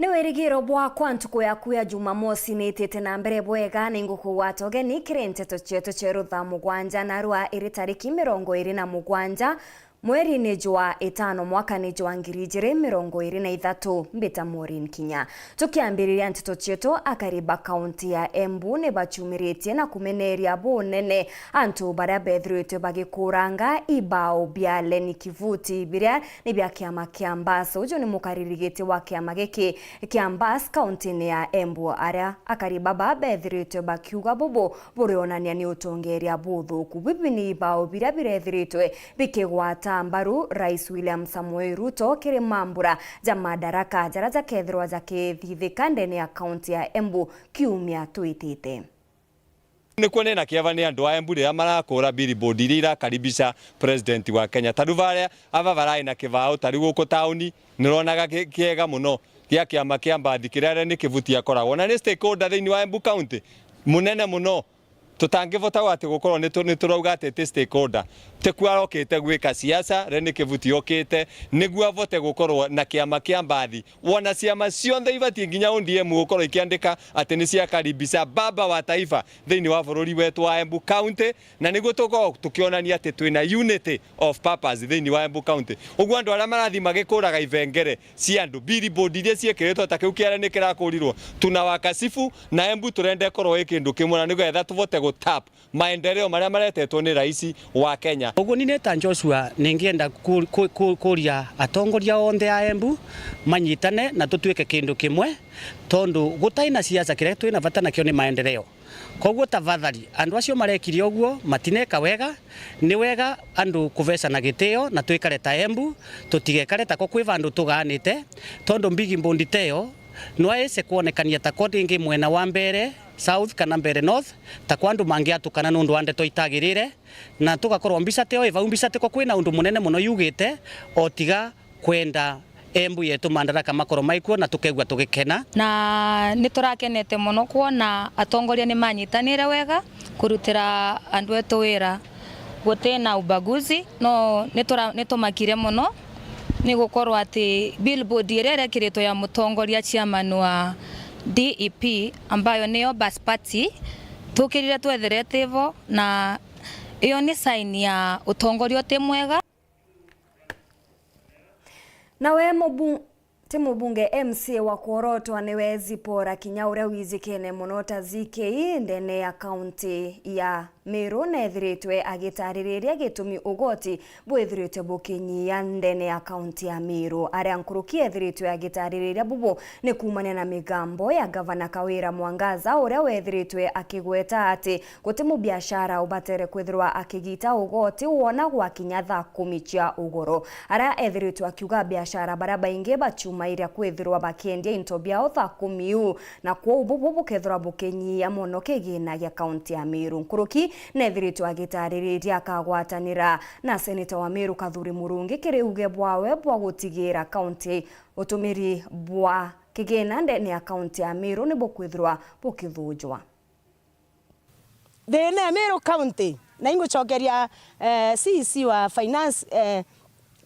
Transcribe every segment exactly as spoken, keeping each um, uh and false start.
Ni wirigiro bwakwa ntuku yaku ya Jumamosi ni itite na mbere bwega, ni ngukugwata ugeni kiri nteto cietu cia rutha mugwanja na rwa iri tariki mirongo iri na mugwanja, mweri ni jwa itano, mwaka ni jwa ngiri ijiri mirongo iri na ithatu. Mbita Maureen Kinya. Tukiambiriria nteto cietu, akari ba kaunti ya Embu ni bachumiritie na kumeneria bunene antu baria bethiritwe bagikuranga ibao bia Leni Kivuti biria ni bia kiama kia Mbas. Uju ni mukariri giti wa kiama giki kia Mbas kauntini ya Embu, aria akari baba bethiritwe bakiuga bubu burionania ni utongeria buthuku. Bibi ni ibao biria birethiritwe bikigwata mbaru Rais William Samoei Ruto kiri mambura ja Madaraka jaria jakethirwa jakithithika ndene ya kaunti ya Embu kiumia twitite. Nikuo nina kieva ni andu a Embu riria marakura billboard iria irakaribisha president wa Kenya. Ta riu baria aba barai na kibao, ta riu guku tauni, nironaga ki-, kiega muno gia kiama kia Mbathi kiria Leni Kivuti akoragwo. Na ni stakeholder thiini wa Embu County munene muno. Tutangivota ati gukorwo nitu-, niturauga ati ti stakeholder. Ti kuo arokite gwika siasa, Leni Kivuti okite niguo avote gukorwo na kiama kia Mbathi. Wona ciama cionthe ibatie nginya O D M gukorwo ikiandika ati ni cia karibisha baba wa taifa thiini wa bururi wetu wa Embu County, na niguo tukorwo tukionania ati twina unity of purpose thiini wa Embu County. Uguo andu aria marathi magikuraga ivengere cia andu, billboard iria ciekiritwe ta kiu kiara ni kirakurirwo, tunawakasifu, na Embu turenda ikorwo i kindu kimwe, na nigetha tuvote gu tap maendeleo maria maretetwo ni rais wa Kenya. Uguo ni neta Joshua, ningienda ku-, ku-, ku-, kuria atongoria onthe a Embu manyitane na tutuike kindu kimwe, tondu gutai na siasa, kiria twina bata nakio ni maendeleo. Koguo tafadhali, andu acio marekire uguo matineka wega. Ni wega andu kuvecana gitio na twikare ta Embu, tutigekare tako kwi vandu tugaanite, tondu billboard teyo no ise kwonekania tako ringi mwena wa Mbeere South kana Mbeere North, tako andu mangiatukana nundu wa ndeto itagirire, na tugakorwo mbica teo i vau. Mbica tiko kwina undu munene muno yugite, o tiga kwenda Embu yetu Madaraka makorwo maikuo na tukegua tugikena. Na ni turakenete mono kwona atongoria ni manyitanire wega kurutira andu etu wira guti na ubaguzi. No ni tura-, ni tumakire mono ni gukorwo ati billboard iria irekiritwe ya mutongoria chairman wa D E P, ambayo niyo Bas Party, tukirire twetherete ivo, na iyo ni sign ya utongoria uti mwega. Nawe mubu-, ti mubunge, M C A wa Kworotwa niwe Zipporah Kinya, uria wijikene mono ta Z K ndene ya kaunti ya Meru, na ethiritwe agitaririria gitumi ugoti bwithiritwe bukinyia ndene ya kaunti ya Meru. Aria nkuruki ethiritwe agitaririria bubu ni kuumania na migambo ya Gavana Kawira Mwangaza, uria wethiritwe akigweta ati guti mubiashara ubatere kwithirwa akigita ugoti wona gwakinya thaa kumi cia ugoro. Aria ethiritwe akiuga abiashara baria baingi bachumairia kwithirwa bakiendia into biao thaa kumi iu, na kwou bubu bukethirwa bukinyia mono kigina gia kaunti ya Meru. Nkuruki nethiritwe agitaririria akagwatanira na seneta wa Meru Kathuri Murungi kiri uge bwawe bwa gutigira kaunti utumiri bwa kigina ndene ya kaunti ya Meru ni bukwithirwa bukithujwa. Thina ya Meru County, na ingucokeria, eh, C E C wa Finance, eh,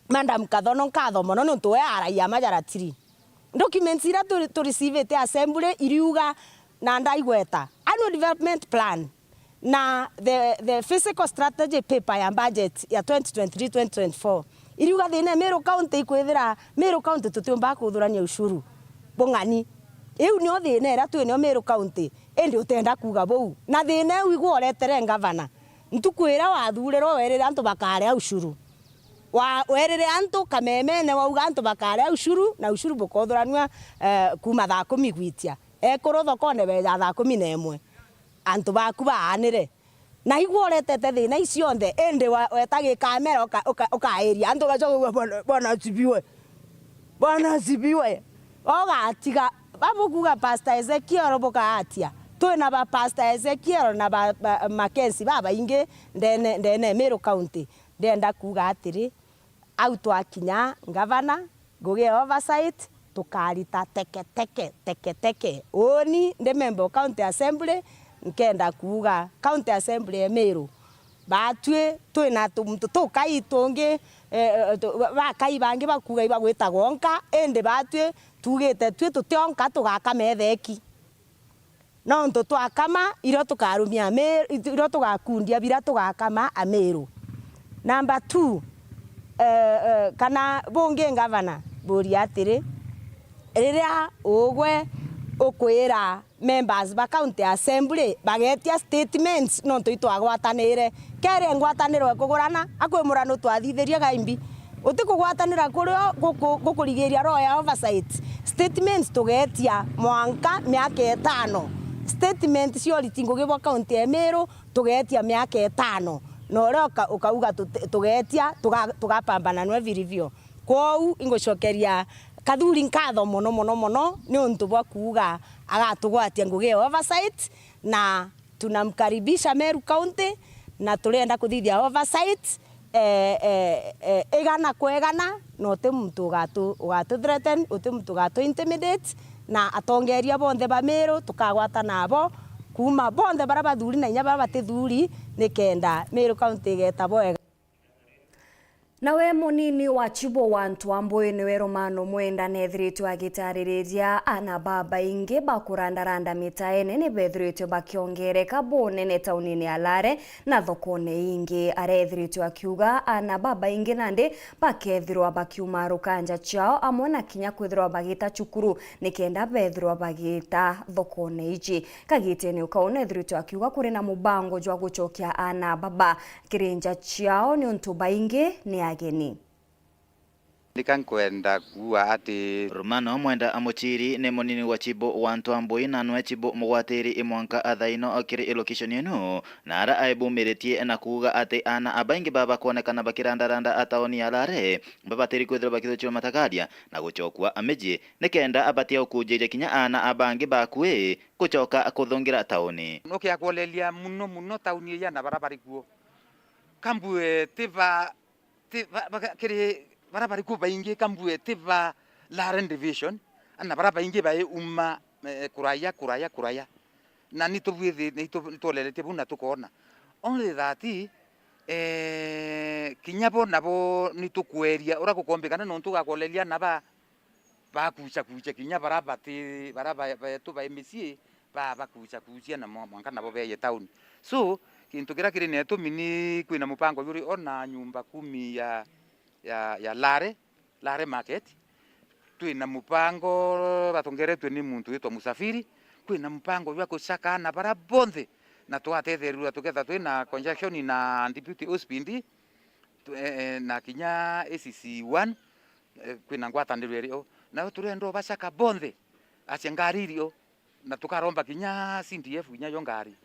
Madam Kathono, nkatho mono niuntu we aragia majaratiri. Documents iria tu-, tu receive-ite assembly iriuga na ndaigweta annual development plan na the, the fiscal strategy paper ya budget ya twenty twenty-three twenty twenty-four. Iriuga thina ya Meru County ikwithira Meru County tutiumba kuthurania ushuru bung'ani. Iu nio thina iria twinio Meru County, indi utenda kuuga buu. Na thina iu igwe uretere ngavana. Ntuku iria wathurirwe werire antu bakaria ushuru. Wa-, werire antu kamemene wauga antu bakaria ushuru, na ushuru bukothuranua, eh, kuuma thaa kumi gwitia. Ekuru thokone beja thaa kumi na imwe. Antu baku baanire. Na igwe uretete thina ici cionthe, indi wa-, weta gikamera uka-, uka-, ukairia antu ugacoka kuuga, "Bwana, Bwana asifiwe. Bwana asifiwe." Ugatiga, babukuuga Pastor Ezekiel bukaatia. Twina ba Pastor Ezekiel na ba, ba, Mackenzie babaingi ndene, ndene Meru County. Ndienda kuuga atiri, au twakinya ngavana, ngugi ya oversight, tukarita teke teke, teke teke. Uuni ndi member o County Assembly, nkenda kuuga County Assembly ya Meru, Batwi twina tu-, muntu tukai tungi, eh, eh, tu-, ba-, bakai bangi bakuuga ibagwitagwa onka, indi batwi tuugite twi tuti onka, tugakama etheki. Nontu twakama, irio tukarumia ami-, irio tugakundia biria tugakama Amiru. Number two, eh, eh, kana bungi ngavana, mburia atiri, riria ugwe ukwira members ba county assembly bagetia statements nontu itwagwatanire. Kere ngwataniro ikugurana, akwimura nutwathithirie gaimbi. Uti kugwatanira kurio guku-, gukurigiria roho ya oversight. Statements tugetia mwanka miaka itano. Statement cia uriti ngugi bwa county ya Meru tugetia miaka itano. Na uria uka-, ukauga tute-, tugetia, tuga-, tugapambana nwe vilivyo. Kwou ingucokeria Kathuri nkatho mono, mono, mono, ni untu bwa kuuga agatugwatia ngugi ya oversight, na tunamkaribisha Meru County, na turenda kuthithia oversight, eh, eh, eh, igana kwa igana, na uti muntu ugatu-, ugatu threaten, uti muntu ugatu intimidate, na atongeria bonthe ba Meru tukagwata nabo, kuuma bonthe baria bathuri na inya baria batithuri, nikenda Meru County igeta bwega. Nawe munini wa Chibo wa Ntwambui niwe Romano Mwenda neethiritwe agitaririria aana babaingi ba kurandaranda mitaene ni beethiritwe bakiongereka bunene taunini ya Lare na thokone ingi. Areethiritwe akiuga aana babaingi nandi bakethirwa bakiuma rukanja ciao amwe na kinya kwithirwa bagita cukuru nikenda beethirwa bagita thokone iji. Kagitene o kau neethiritwe akiuga kuri na mubango jwa gucokia aana baba kiri nja ciao niuntu baingi ni ageni. Nika nkwenda kuuga ati Romano Mwenda Amuchiri ni munini wa Chibo wa Ntwambui na nwe Chibo mugwatiri i mwanka athaino kiri i location inu, na ara aibumiritie na kuuga ati aana abaingi baba kwonekana bakirandaranda a tauni ya Lare babatiri kwithirwa bakithuchua matagaria na guchokua a miji nikenda abatia gukunjiria kinya aana abangi bakui gucoka kuthungira tauni. Nukia kwoleria muno muno tauni iji na bara bari kuo. Kambue ti ba, ti ba, ba, kiri bara bari kuo baingi, kambue ti ba Laren Division, na bara baingi bai uma, eh, kuraya, kuraya, kuraya. Na ni tubwithi-, ni tu-, ni twoleretie bau na tukoona. Only that, eh, kinya bo nabo ni tukweria uria gukombikana nontu ugakwoleria na ba, bakucha kucha kinya bara bati, bara ba, betu ba M C A, ba, bakucha kuchia na mwa-, mwanka nabo beeye tauni. So, kintu kiria kiri na itumi ni kwina mupango juri ona nyumba kumi ya, ya, ya Lare, Lare Market. Twina mupango batongeretwe ni muntu witwa Musafiri, kwina mupango jwa kucaka aana bara bonthe, na twatetherirwa tuketha twina conjunction na Deputy O C P D, tu-, eh, eh, na kinya A C C one, eh, kwina ngwataniro irio. Nao turenda ubacaka bonthe, acia ngari irio, na tukaromba kinya C D F kinya yo ngari.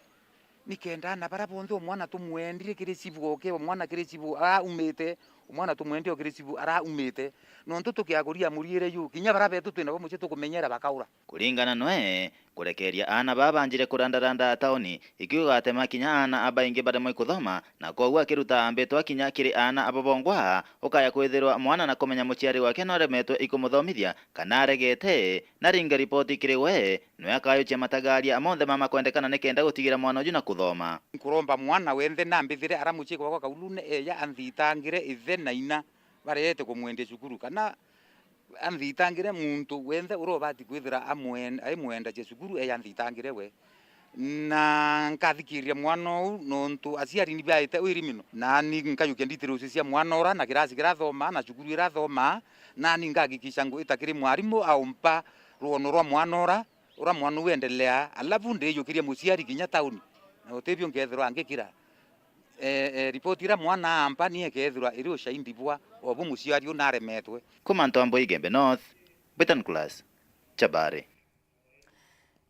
Nikenda na bara bonthe o mwana tumwendire kiri cibu oke, o mwana kiri cibu araumite, o mwana tumwendie o kiri cibu araumite. Nontu tukiaguria muriire yu, kinya bara betu twinabo mucii tukumenyera bakaura. Kuringana noe, kurekeria aana baa banjire kurandaranda tauni, ikiuga atema kinya aana abaingi baremwe kuthoma, na kwoguo akiruta mbitwa kinya kiri aana abo bongwa, ukaya kwithirwa mwana na kumenya muciari wake noremetwe ikumuthomithia kana aregete, na ringa ripoti kiri we, nwe akayuchia matagaria monthe mama kwendekana nikenda gutigira mwana uju na kuthoma. Nkuromba mwana wenthe na mbithire ara mucii gwakwa Kaulune eja anthitangire ithe na ina barete kumwendia cukuru, kana anthitangire muntu wenthe uria ubati kwithira amwen-, aimwenda cia cukuru, eja anthitangire we. Na nkathikiria mwana uu, nontu aciari ni baite wiri mino. Nani nkajukia details cia mwana ura, na kirasi kiria athomaa, na cukuru iria athomaa, nani ngahakikisha ngwita kiri mwarimu aumpa rwono rwa mwana ura, ura mwana uu endelea, alafu ndijukiria muciari kinya tauni. Na utibio nkethirwa ngikira. Eh, eh, ripoti iria mwana aampa ni ekethirwa iri ushahidi bwa obu muciari uu naremetwe. Kuma Ntwambui Igembe North, Britain Class, Chabari.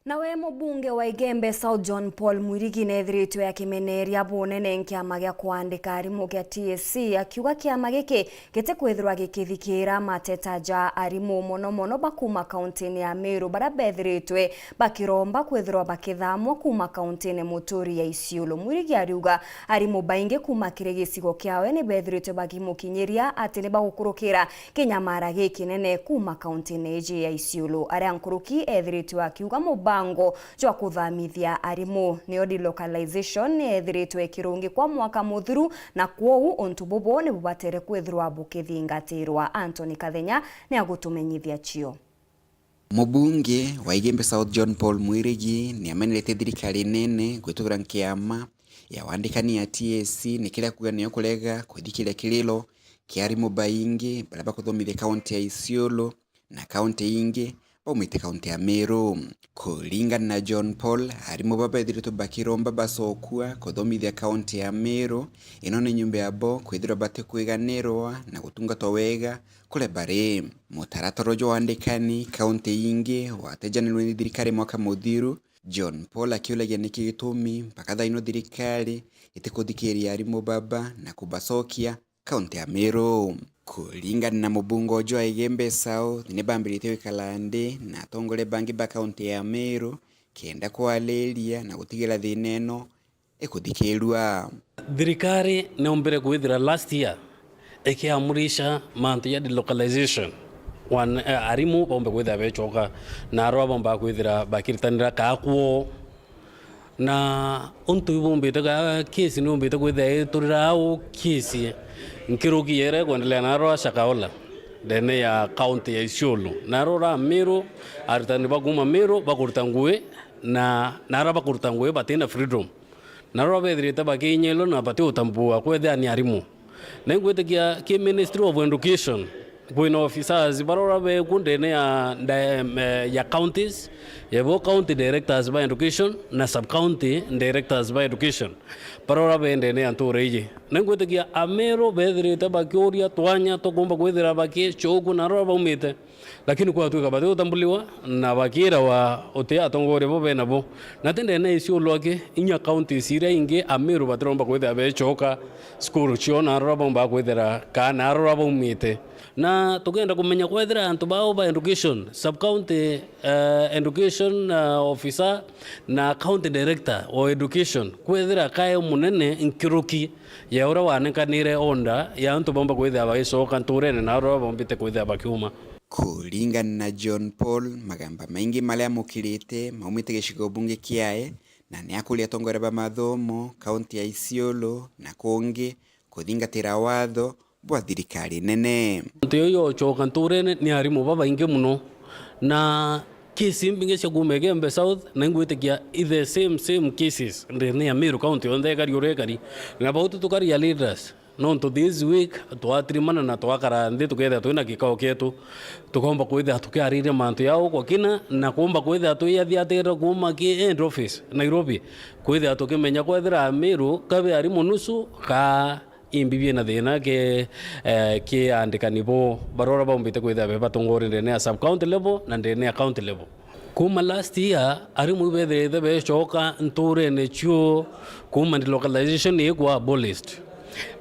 Nawe mubunge wa Igembe South John Paul Mwirigi neethiritwe akimeneria bunene nkiama gia kwandika arimu gia T S C, akiuga kiama giki gitikwithirwa gikithikira mateta ja arimu mono mono ba kuma kauntini ya Meru baria bethiritwe bakiromba kwithirwa bakithamwa kuma kauntini muturi ya Isiolo. Mwirigi ariuga arimu baingi kuma kiri gicigo kiawe ni bethiritwe bakimukinyiria ati ni bagukurukira kinyamara gikinene kuma kauntini iji ya Isiolo. Aria nkuruki ethiritwe akiuga muba mubango jwa kuthamithia arimu. Niyo delocalization ni yethiritwe kirungi kwa mwaka muthiru, na kwou untu bubu ni bubatere kwithirwa bukithingatirwa. Anthony Kathenya ni agutumenyithia cio. Mubunge wa Igembe South John Paul Mwirigi ni amenerete thirikari nene gwitugira nkiama ya wandikani ya T S C ni kiria kuuga niyo kurega kwithikiria kiriro kia arimu baingi baria bakuthomithia kaunti ya Isiolo na kaunti ingi baumite kaunti ya Meru. Kuringana na John Paul, arimu baba bethiritwe bakiromba bacokua kuthomithia kaunti ya Meru, ino ni nyomba yabo kwithirwa batikwiganirwa na gutungatwa wega kuria bari. Mutaratara uju wa wandikani kaunti ingi watejanirwe ni thirikari mwaka muthiru, John Paul akiuragia niki gitumi mpaka thaa ino thirikari itikuthikiria arimu baba na kubacokia kaunti ya Meru. Kuringana na mubunge uju wa Igembe South, ni bambiritie gwikara nthi na atongoria bangi ba kaunti ya Meru kenda kwariria na gutigira thina ino ikuthikirua. Thirikari niumbire kwithira last year ikiamurisha mantu ya delocalization. Wan-, eh, arimu baumbe kwithira becoka, na arua baumba kwithira bakiritanira kaa kwoo. Na untu ibumbite ga-, case niumbite kwithira iturira au case nkiruki yere kwendelea na arua Shakahola ndene ya kaunti ya Isiolo. Na arua Meru, aritani ba kuuma Meru bakuruta ngui, na, na ara bakuruta ngui batina freedom. Na arua bethirite bakiinyelwa na bati utambua kwethia ni arimu. Na ingwitikia ki Ministry of Education, kwina officers barora beku ndene ya, nda-, em, eh, ya counties, yabo county directors ba education na sub county directors ba education, barora be ndene ya ntura iji. Na ingwitikia Ameru bethirite bakiuria twanya tukumba kwithira bakicoku na arua baumite. Lakini kwatwika bati utambuliwa na bakirawa uti atongoria bo benabo. Na ti ndene Isiolo aki, inya counties iria ingi Ameru batiromba kwithira becoka cukuru cio na arora baumba kwithira kana arora baumite. Na tukenda kumenya kwethira antu bao ba education, sub county, eh, education, eh, officer na county director o education, kwethira kae munene nkiruki ya uria wanekanire order ya antu baumba kwithira bagicoka nturene na arora baumbite kwithira bakiuma. Kuringana na John Paul, magamba maingi maria amukirite maumite gicigo bunge kiae, na ni akuria atongoria ba mathomo, kaunti ya Isiolo na kungi kuthingatira watho bwa thirikari nene. Antu yo yocoka nturene ni arimu babaingi muno, na case imbingi cia kuuma Igembe South, na ingwitikia i the same, same cases ndene ya Meru County yonthe ikari uria ikari. Na bau tu tukari a leaders. Nontu this week twatirimana na twakara nthi tukethira twina gikao kietu, tukomba kwithira tukiariria mantu jau kwa kina na kumba kwithira twiyathiatira kuuma ki head office Nairobi, kwithira tukimenya kwethira Ameru kabe arimu nusu ka imbi biina thina ki, eh, ki andikani bo barora baumbite kwithira be batongori ndene ya sub county level na ndene ya county level. Kuuma last year, arimu ibethirite becoka nturene cio kuuma delocalization ikwa abolished.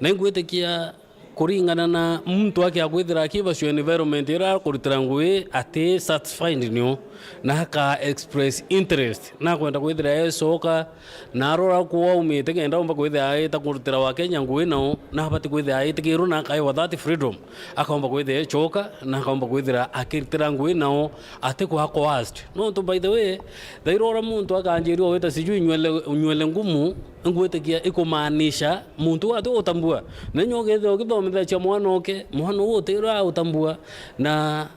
Na ingwitikia kuringana na muntu aki akwithira akiba cio environment iria akurutira ngui ati satisfied nio, na aka express interest, na akwenda kwithira ecoka na arora kuu aumite kenda omba kwithira aita kurutira wa Kenya ngui nao, na abati kwithira aitikirwe na akaiwa that freedom. Akaomba kwithira ecoka na akaomba kwithira akirutira ngui nao ati kwa coerced. Nontu, by the way, thaira uria muntu akanjiria owita sijui nywele, nywele ngumu, ngwitikia ikumaanisha muntu uu ati utambua. Na inya ukethira ukithomithagia mwana uke, mwana uu utirwa utambua. Na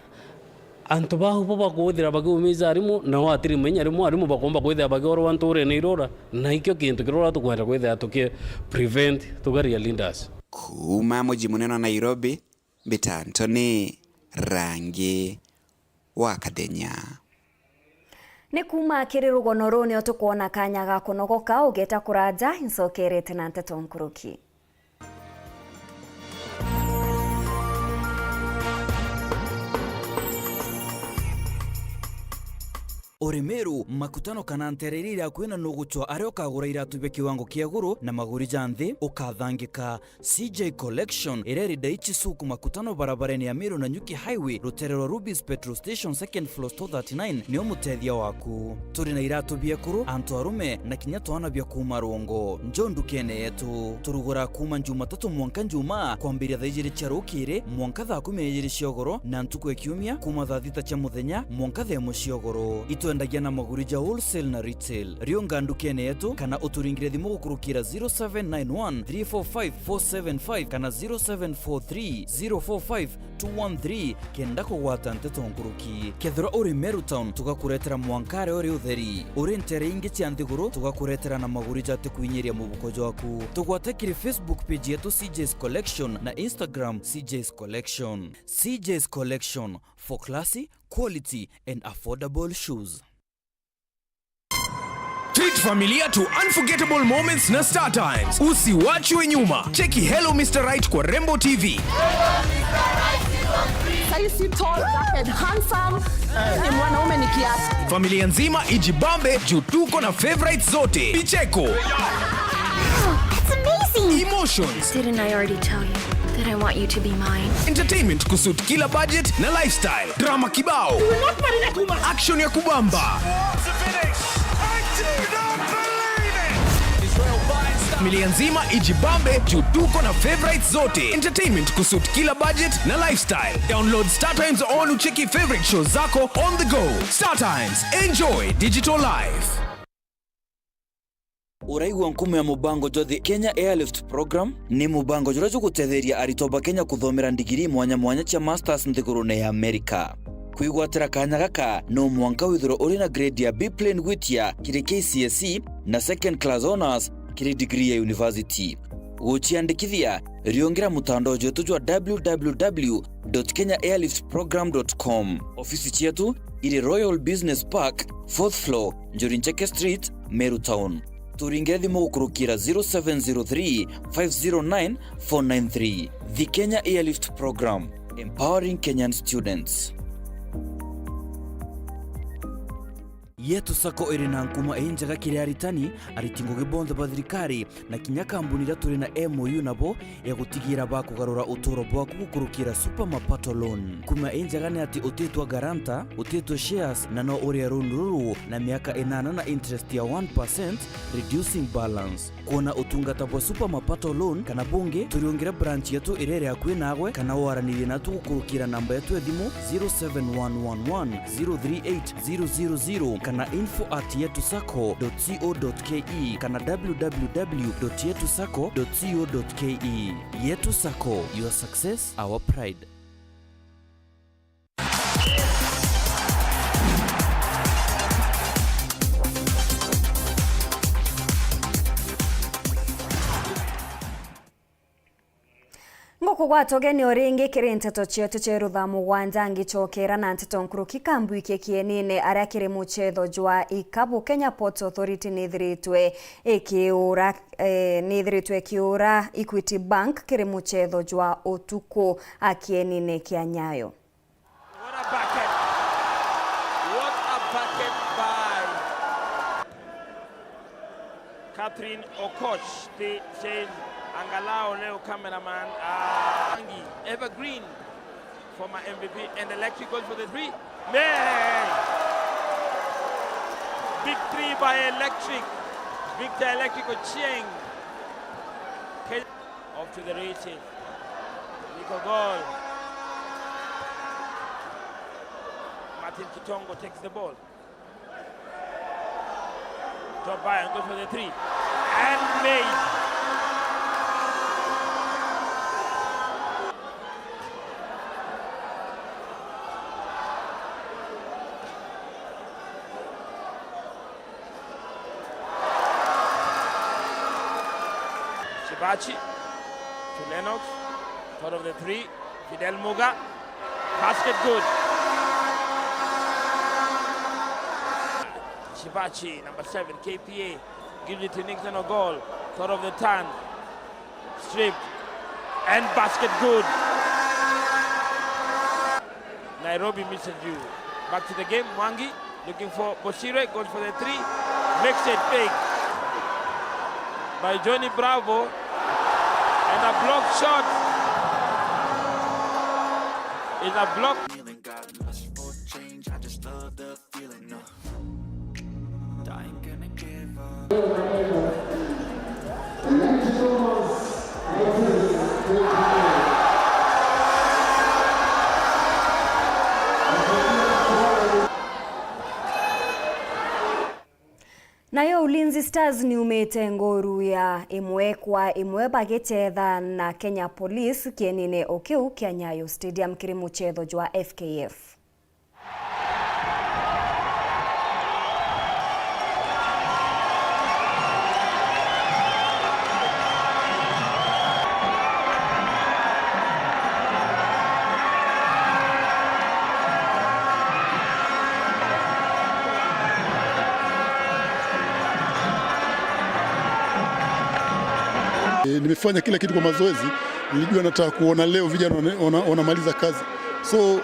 antu bau bo bakuthira bakiumiza arimu, nao atiri menya arimu, arimu bakomba kwithira bakiorwa nturene irora. Na ikio kintu kirora tukwenda kwithira tuki prevent, tukaria leaders. Kuuma muji munene wa Nairobi, mbita Anthony Rangi wa Kathenya. Ni kuuma kiri rugono ruu nio tukwona kanya ga kunogoka, ugeta kuraja, incokerete na nteto nkuruki. Uri Meru, makutano kana nteere iria irakwina nugucwa aria ukagura iratu bia kiwango kia iguru na maguri ja nthi, ukathangika. C J Collection, iria iri Daichi Suk Makutano barabarene ya Meru Nanyuki Highway, rutere rwa Rubis Petrol Station, second floor, store thirty-nine, nio mutethia waku. Turi na iratu biekuru, antu arume, na kinya twana bia kuuma rungu. Njo ndukene yetu. Turugura kuuma Jumatatu mwanka Njumaa, kwambiria thaa ijiri cia rukiri mwanka thaa kumi na ijiri cia ugoro, na ntuku ya kiumia kuuma thaa thita cia muthenya mwanka thaa imwe cia ugoro. Itwe Ndagia na maguri ja wholesale na retail. Riunga ndukene yetu kana uturingire thimu gukurukira zero seven nine one three four five four seven five kana zero seven four three zero four five two one three kenda kugwata nteto nkuruki. Kethirwa uri Meru Town, tugakuretera mwanka aria uri utheri. Uri ntere ingi cia nthiguru, tugakuretera na maguri jatikuinyiria mubuko jwaku. Tugwate kiri Facebook page yetu C J's Collection na Instagram C J's Collection. C J's Collection, for classy, quality and affordable shoes. Treat familia to unforgettable moments na Star Times. Usiwachwe nyuma. Cheki Hello Mister Right kwa Rembo T V. Sasa si tall, dark and handsome. Ni mwanaume ni kiasi. Familia nzima ijibambe juu tuko na favorites zote. Vicheko. That's amazing. Emotions. Didn't I already tell you that I want you to be mine? Entertainment kusuit kila budget na lifestyle. Drama kibao. Action ya kubamba. Familia nzima ijibambe juu tuko na favorites zote. Entertainment kusuit kila budget na lifestyle. Download Star Times on ucheki favorite shows zako on the go. Star Times, enjoy digital life. Uraigua nkumo ya mubango jwa The Kenya Airlift Program? Ni mubango juria jugutetheria aritwa ba Kenya kuthomera ndigiri mwanya mwanya cia masters nthigurune ya Amerika. Kwigwatira kanya gaka, no mwanka withirwe uri na grade ya B plain gwitia kiri K C S E na second class honours kiri degree ya university. Guciandikithia, riungira mutandao jwetu jwa w w w dot kenya airlift program dot com. Ofisi cietu iri Royal Business Park, fourth floor, Njuri Ncheke Street, Meru Town. Turingire thimu gukurukira zero seven zero three five zero nine four nine three. The Kenya Airlift Program, empowering Kenyan students. Yetu Sacco iri na nkuma injega kiri aritani, ariti ngugi bonthe ba thirikari, na kinya kambuni iria turi na M O U nabo ya gutigira bakugarura uturo bwaku gukurukira Super Mapato Loan. Nkuma injega ni ati utitwa guarantor, utitwe shares, na no urie loan ruru na miaka inana na interest ya one percent, reducing balance. Kwona utungata bwa Super Mapato Loan kana bungi, turiungire branch yetu iria iri akui naagwe, kana waranirie natu gukurukira namba yetu ya thimu zero seven one one one zero three eight zero zero zero kana info at yetu sacco dot co dot ke kana w w w dot yetu sacco dot co dot ke. Yetu Sacco, your success, our pride. Ngukugwata ugeni o ringi kiri nteto cietu cia rutha mugwanja, ngicokera na nteto nkuruki. Kambui kia Kienine aria kiri mucetho jwa ikabu, Kenya Ports Authority nithiritwe ikiura, eh, nithiritwe ikiura Equity Bank kiri mucetho jwa utuku a Kienine kia Nyayo. What a bucket! What a bucket by Catherine Okoch. They said, "Angalau leo cameraman, ah, Angi, Evergreen, former M V P, and Electric goes for the three." Man! Big three by Electric. Victor Electric Ochieng. Off to the races. Nico goal. Martin Kitongo takes the ball. Top by and goes for the three. And made. Chibachi to Lennox, thought of the three, Fidel Muga, basket good. Chibachi, number seven, K P A, gives it to Nixon Ogol, thought of the turn, stripped, and basket good. Nairobi misses you. Back to the game, Mwangi looking for Bosire, goes for the three, makes it big by Johnny Bravo, and a block shot. Is a block. Feeling got lust for change, I just love the feeling, no. I ain't gonna give up. Stars niumite nguru ya imwe kwa imwe bagichetha na Kenya Police kienine o kiu kia Nyayo Stadium kiri muchetho jwa F K F. Eh, nimefanya kila kitu kwa mazoezi. Nilijua nataka kuona leo vijana wana-, wana-, wanamaliza kazi. So,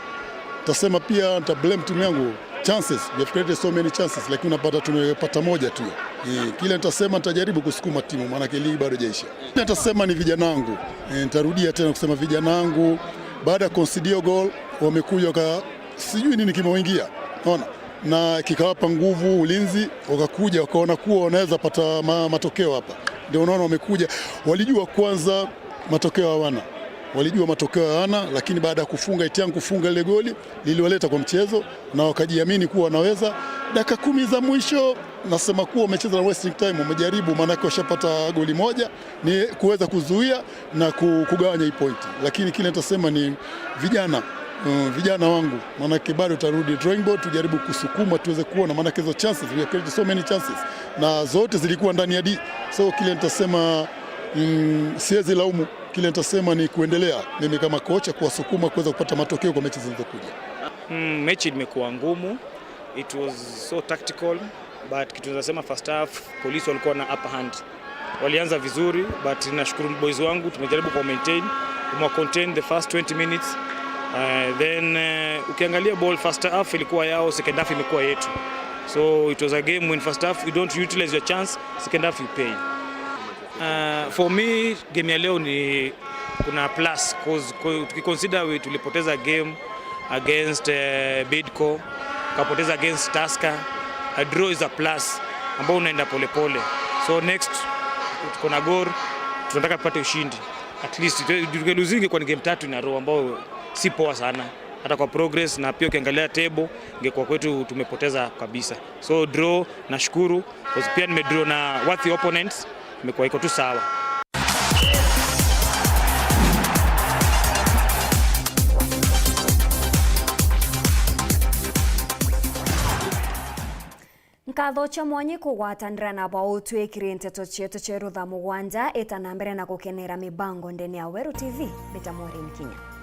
tasema pia nita blame timu yangu. Chances, we have created so many chances, lakini unapata tumepata moja tu. Eh, kile nitasema, nitajaribu kusukuma timu, maanake ligi bado haijaisha. Kile nitasema ni vijana wangu. Eh, nitarudia tena kusema vijana wangu, baada ya concede goal, wamekuja waka-, sijui nini kimewaingia. Unaona? Na kikawapa nguvu, ulinzi, wakakuja, wakaona kuwa wanaweza pata ma-, matokeo hapa. Ndio unaona wamekuja. Walijua kwanza matokeo hawana. Walijua matokeo hawana, lakini baada ya kufunga, Etiang kufunga ile goli, liliwaleta kwa mchezo na wakajiamini kuwa wanaweza. Dakika kumi za mwisho, nasema kuwa wamecheza na wasting time, wamejaribu, maanake washapata goli moja, ni kuweza kuzuia na ku-, kugawanya hii point. Lakini kile nitasema ni vijana, mm, vijana wangu, maanake bado tutarudi drawing board, tujaribu kusukuma, tuweze kuona, maanake hizo chances, we have created so many chances, na zote zilikuwa ndani ya D. So kile nitasema, mm, siwezi laumu, kile nitasema ni kuendelea, mimi kama kocha, kuwasukuma kuweza kupata matokeo kwa mechi zinazokuja. Mm, mechi imekuwa ngumu. It was so tactical, but kitu naweza sema, first half, Police walikuwa na upper hand. Walianza vizuri, but nashukuru boys wangu, tumejaribu kuwa maintain, tumewa contain the first twenty minutes. Uh, then, uh, ukiangalia ball, first half ilikuwa yao, second half imekuwa yetu. So it was a game when first half you don't utilize your chance, second half you pay. Uh, for me, game ya leo ni kuna plus, 'cause, 'cause tukiconsider we tulipoteza game against, eh, Bidco, tukapoteza against Tusker. A draw is a plus ambao unaenda polepole. So next tuko na Gor, tunataka tupate ushindi at least. Tuke losing kwa ni game tatu in a row ambao si poa sana hata kwa progress, na pia ukiangalia table ingekuwa kwetu tumepoteza kabisa. So draw, nashukuru, 'cause pia nimedraw na worthy opponents, imekuwa iko tu sawa. Nkatho cia mwanyi kugwatanira na bau twikire nteto cietu cia rutha mugwanja. Ita na mbere na gukenera mibango ndene ya Weru T V. Mbita Maureen Kinya.